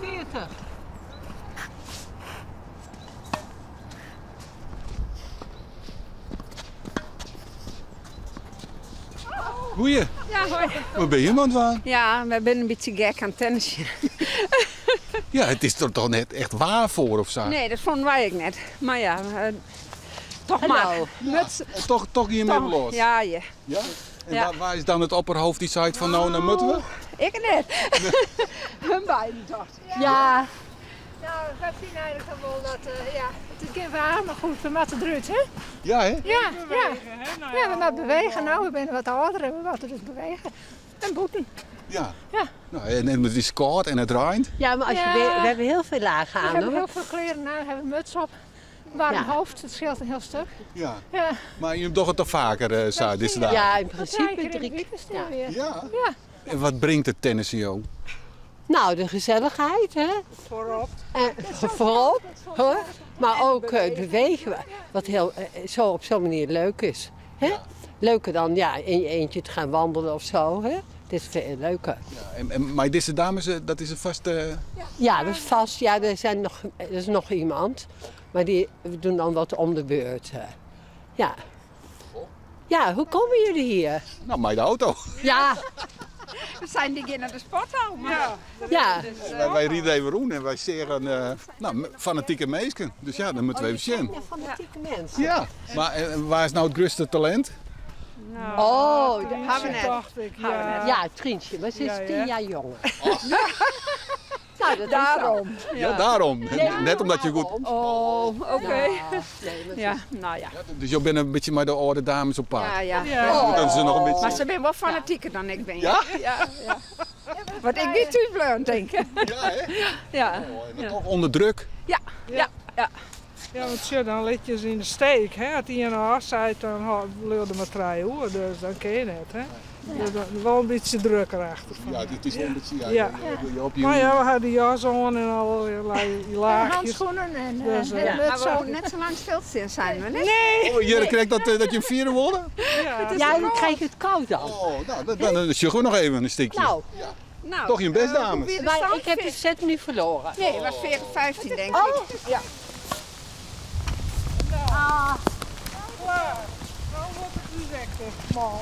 40. Goeie. Ja, hoi. Wat ben je aan het dwaan? Ja, we zijn een beetje gek aan het tennisje. Ja, het is er toch net echt waar voor of zo? Nee, dat vonden wij ook net. Maar ja, toch maar. Muts, Toch hiermee toch. los? Ja, ja. Ja? En Ja. waar is dan het opperhoofd die zei van nou, nou moeten we? Ik net. Hun beiden toch. Ja. Nou, wij vinden eigenlijk wel dat, ja, het is geen waar, maar goed, we moeten eruit, hè? Ja, hè? Ja, ja. Ja, we moeten bewegen. Nou, we zijn wat ouder en we moeten dus bewegen. En boeten. Ja. Ja. Nou, en het is koud en het rijnt. Ja, maar als je Ja. we hebben heel veel lagen We aan, hebben hoor. heel veel kleren aan, we hebben een muts op. Warm Ja. hoofd, het scheelt een heel stuk. Ja. Ja. Maar je doet het toch vaker, zo, deze dagen? Ja, in Drie principe keer in de drie week is het ja. weer. Ja. Ja. En wat brengt het tennis in jou? Nou, de gezelligheid, hè? Voorop. En, voorop, hoor. Maar ook het bewegen, wat heel, zo op zo'n manier leuk is. Hè? Leuker dan ja, in je eentje te gaan wandelen of zo. Hè? Dit is veel leuker. Ja, maar deze dames, dat is een vaste... Ja, dat is vast. Ja, er is nog iemand. Maar die doen dan wat om de beurt. hè. Ja. Ja, hoe komen jullie hier? Nou, maar de auto. Ja, We zijn die naar de sporthal. Maar Ja. ja. Wij rijden even rond en wij zeggen, nou, fanatieke meisken. Dus ja, dan moeten we even zien. Ja, fanatieke mensen. Ja. Maar waar is nou het grootste talent? Nou, Oh, Trientje, hebben we net. dacht ik. Ja. Ja, Trientje, maar ze is Ja, ja. 10 jaar jonger. Nou, dat Daarom. Ja, daarom. Is zo. Net omdat je goed... Daarom. Oh, oké. Ja, nee, maar Ja, nou ja. Ja, dus je bent een beetje maar de oude dames op paard. Ja, ja. Ja. Moeten ze nog een beetje... Maar ze zijn wel fanatieker dan ik ben. Ja? Ja, ja. Want ik niet thuis denk ik. Ja, hè? Ja. Oh, en dan toch onder druk. Ja, ja, ja. Ja, want tja, dan liet je ze in de steek. Hè? Als die een afzijt, dan leerde maar 3 uur, dus dan ken je het. Hè? Dus dan wel een beetje druk erachter. Van. Ja, het is wel een beetje... Ja, Ja. je op je... Maar ja, we hadden die jas aan en allerlei En laagjes. handschoenen en, Dus, en Maar muts we op. ook net zo lang stilstaan zijn we, niet? Oh, jullie krijgt dat je een vierde worden? Ja. Ja, dan krijg je het koud dan. Oh, nou, dan sjuggen we nog even een stukje. Nou, Nou, Toch je best, dames. hoe wie de maar stand ik heb de set nu verloren. Nee, het was 40, 15 denk ik. Ja. Klaar. Nou wordt het nu weg, mal.